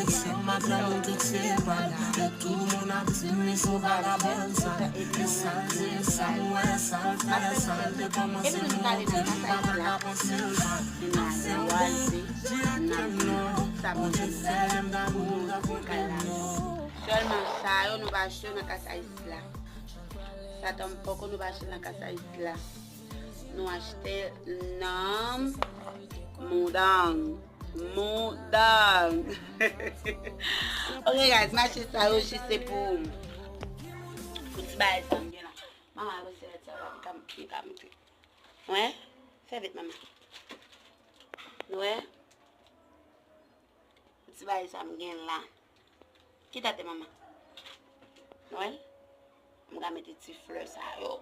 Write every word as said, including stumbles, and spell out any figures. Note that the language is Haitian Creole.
Sa madanm ou tout se blag. E tout moun ap di m li se yon vagabòn sa. E sa l di, sa l wè, sa l fè, sa l te kòmanse monte, li pa ta ka panse l pa. Afè w bon, di ak kè m non. Bondye fè lè m damou, m ta fè kè m non. Sèlman sa yo nou pa achte yo nan Kasayis la. Sa tanpoko nou pa achte nan Kasayis la. Nou achte nan Moudang. Moudang. Ok guys, m achte sa yo jis se pou pou ti bagay sa m gen la. Manman, avan se lè sa la, m ka m ka montre. Wè? Fè vit manman. Wè? Ti bagay sa m gen la. Ki date manman? Wè? M ka mete ti flè sa yo.